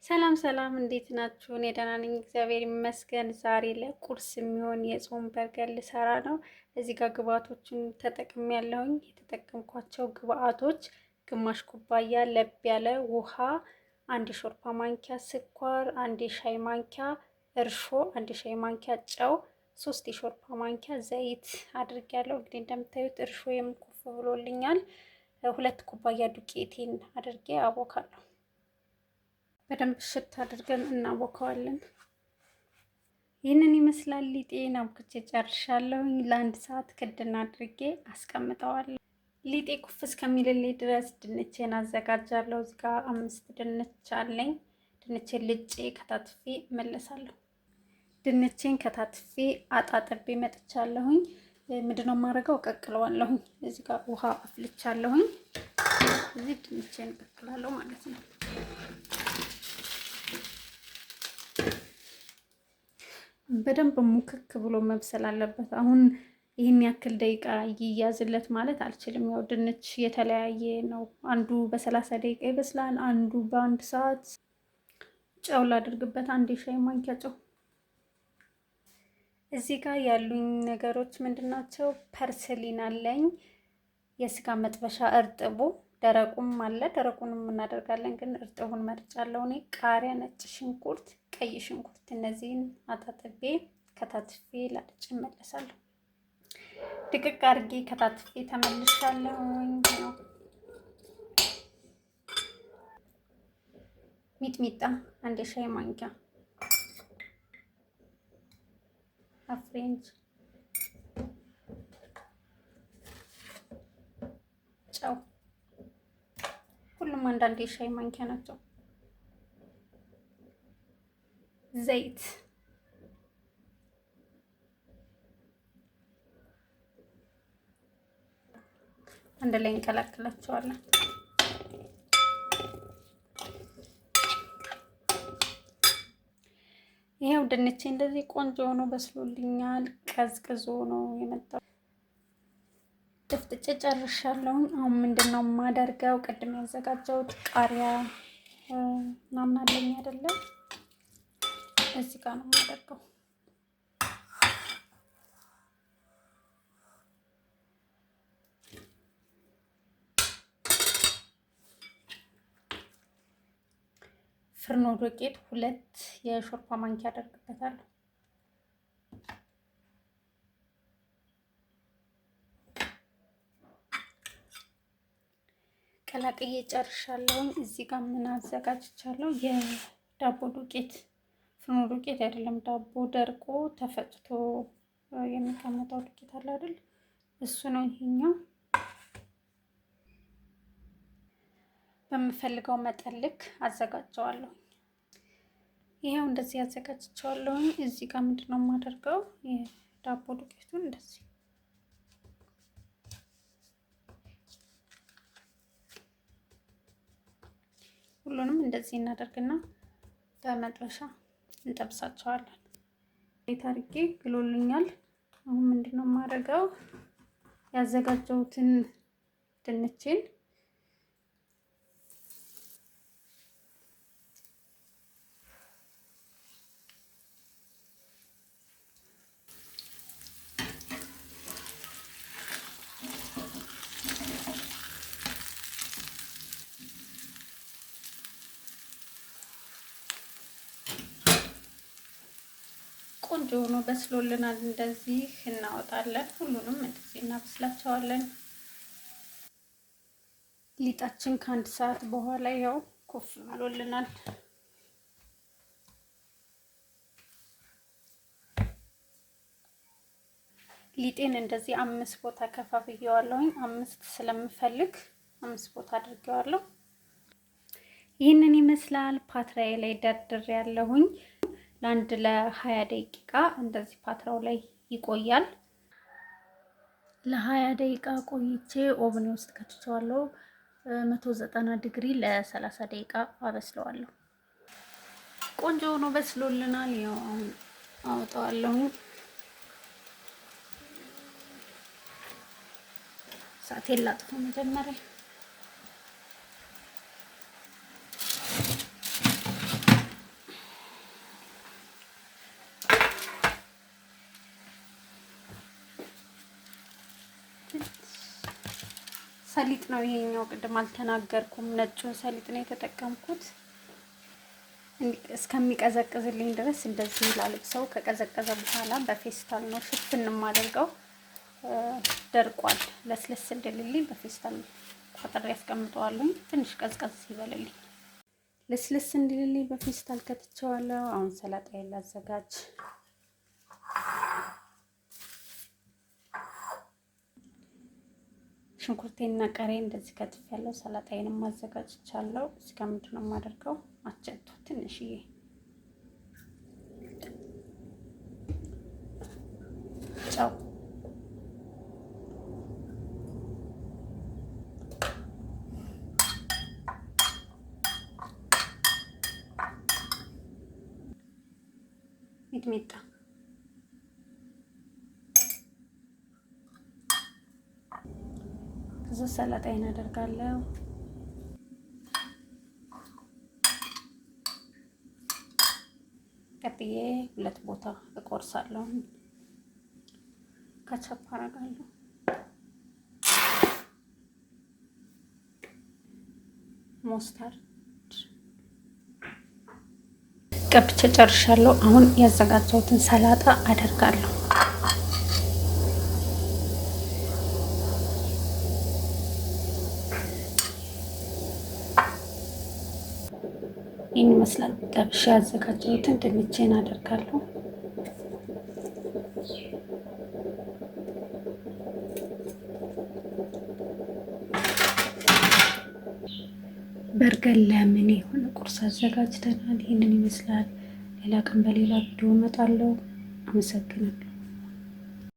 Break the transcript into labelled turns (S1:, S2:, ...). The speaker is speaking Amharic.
S1: ሰላም ሰላም፣ እንዴት ናችሁ? እኔ ደህና ነኝ፣ እግዚአብሔር ይመስገን። ዛሬ ለቁርስ የሚሆን የጾም በርገር ልሰራ ነው። እዚህ ጋር ግብአቶችን ተጠቅሜያለሁኝ። የተጠቀምኳቸው ግብአቶች ግማሽ ኩባያ ለብ ያለ ውሃ፣ አንድ የሾርባ ማንኪያ ስኳር፣ አንድ የሻይ ማንኪያ እርሾ፣ አንድ የሻይ ማንኪያ ጨው፣ 3 የሾርባ ማንኪያ ዘይት አድርጌያለሁ። እንግዲህ እንደምታዩት እርሾዬም ኩፍ ብሎልኛል። 2 ኩባያ ዱቄቴን አድርጌ አቦካለሁ። በደንብ ሽት አድርገን እናቦከዋለን። ይህንን ይመስላል ሊጤን አቡክቼ ጨርሻለሁኝ። ለአንድ ሰዓት ክድን አድርጌ አስቀምጠዋለሁ። ሊጤ ኩፍ እስከሚልልኝ ድረስ ድንቼን አዘጋጃለሁ። እዚህ ጋር 5 ድንች አለኝ። ድንቼን ልጬ ከታትፌ እመለሳለሁ። ድንቼን ከታትፌ አጣጥቤ መጥቻለሁኝ። ምንድነው የማደርገው? እቀቅለዋለሁኝ። እዚህ ጋር ውሃ አፍልቻለሁኝ። እዚህ ድንቼን እቀቅላለሁ ማለት ነው። በደንብ ሙክክ ብሎ መብሰል አለበት። አሁን ይህን ያክል ደቂቃ ይያዝለት ማለት አልችልም። ያው ድንች የተለያየ ነው። አንዱ በ30 ደቂቃ ይበስላል፣ አንዱ በአንድ ሰዓት። ጨው ላድርግበት፣ አንድ የሻይ ማንኪያ ጨው። እዚህ ጋር ያሉኝ ነገሮች ምንድናቸው? parsley አለኝ፣ የስጋ መጥበሻ እርጥቡ፣ ደረቁም አለ። ደረቁንም እናደርጋለን፣ ግን እርጥቡን መርጫለሁ እኔ። ቃሪያ፣ ነጭ ሽንኩርት፣ ቀይ ሽንኩርት፣ እነዚህን አጣጥቤ ከታትፌ ላልጭ እመለሳለሁ። ድቅቅ አድርጌ ከታትፌ ተመልሻለሁኝ። ሚጥሚጣ አንድ የሻይ ማንኪያ፣ አፍሬንጅ ጨው፣ ሁሉም አንዳንድ የሻይ ማንኪያ ናቸው። ዘይት፣ አንድ ላይ እንቀላቅላቸዋለን። ይሄው ድንቼ እንደዚህ ቆንጆ ሆኖ በስሎልኛል። ቀዝቅዞ ነው የመጣው። ድፍጥጬ ጨርሻለሁኝ። አሁን ምንድነው የማደርገው? ቅድም ያዘጋጀሁት ቃሪያ ምናምን አለኝ አይደለም? እዚህ ጋር ነው የማደርገው። ፍርኖ ዱቄት 2 የሾርባ ማንኪያ አደርግበታለሁ። ቀላቅዬ ጨርሻለሁኝ። እዚህ ጋር ምን አዘጋጅቻለሁ? የዳቦ ዱቄት፣ ፍርኖ ዱቄት አይደለም፣ ዳቦ ደርቆ ተፈጭቶ የሚቀመጠው ዱቄት አለ አይደል? እሱ ነው ይሄኛው። በምፈልገው መጠን ልክ አዘጋጀዋለሁ። ይሄው እንደዚህ አዘጋጅቸዋለሁኝ። እዚህ ጋር ምንድነው የማደርገው? የዳቦ ዱቄቱን እንደዚህ ሁሉንም እንደዚህ እናደርግና በመጥበሻ እንጠብሳቸዋለን። አድርጌ ግሎልኛል። አሁን ምንድነው የማደርገው? ያዘጋጀሁትን ድንቼን ቆንጆ ሆኖ በስሎልናል። እንደዚህ እናወጣለን። ሁሉንም እንደዚህ እናበስላቸዋለን። ሊጣችን ከአንድ ሰዓት በኋላ ያው ኩፍ ብሎልናል። ሊጤን እንደዚህ 5 ቦታ ከፋፍየዋለሁኝ። 5 ስለምፈልግ 5 ቦታ አድርጌዋለሁ። ይህንን ይመስላል። ፓትራዬ ላይ ደርድሬ ያለሁኝ። ለአንድ ለ20 ደቂቃ እንደዚህ ፓትራው ላይ ይቆያል። ለ20 ደቂቃ ቆይቼ oven ውስጥ ከትቼዋለሁ። 190 ዲግሪ ለ30 ደቂቃ አበስለዋለሁ። ቆንጆ ሆኖ በስሎልናል። ያው አሁን አወጣዋለሁ። እሳቴን ላጥፈው መጀመሪያ። ሰሊጥ ነው ይሄኛው፣ ቅድም አልተናገርኩም። ነጩን ሰሊጥ ነው የተጠቀምኩት። እስከሚቀዘቅዝልኝ ድረስ እንደዚህ ላልብሰው። ከቀዘቀዘ በኋላ በፌስታል ነው ሽፍን የማደርገው። ደርቋል፣ ለስለስ እንድልልኝ በፌስታል ቋጥሬ ያስቀምጠዋለሁ። ትንሽ ቀዝቀዝ ይበልልኝ፣ ለስለስ እንድልልኝ በፌስታል ከትቼዋለሁ። አሁን ሰላጣዬን ላዘጋጅ። ሽንኩርቴና ቃሪያ እንደዚህ ከትፍ ያለው ሰላጣዬንም ማዘጋጅቻለሁ። እዚህ ጋር ምንድን ነው የማደርገው? አቸቶ ትንሽዬ ጨው፣ ሚጥሚጣ፣ ከዛ ሰላጣዬን አደርጋለሁ። ቀጥዬ ሁለት ቦታ እቆርሳለሁ። ካቻፕ አደርጋለሁ። Mustard ቀብቼ ጨርሻለሁ። አሁን ያዘጋጀሁትን ሰላጣ አደርጋለሁ። ይህን ይመስላል። ጠብሼ ያዘጋጀሁትን ድንቼን አደርጋለሁ። በርገር ለምን የሆነ ቁርስ አዘጋጅተናል። ይህንን ይመስላል። ሌላ ቀን በሌላ ቪዲዮ እመጣለሁ። አመሰግናለሁ።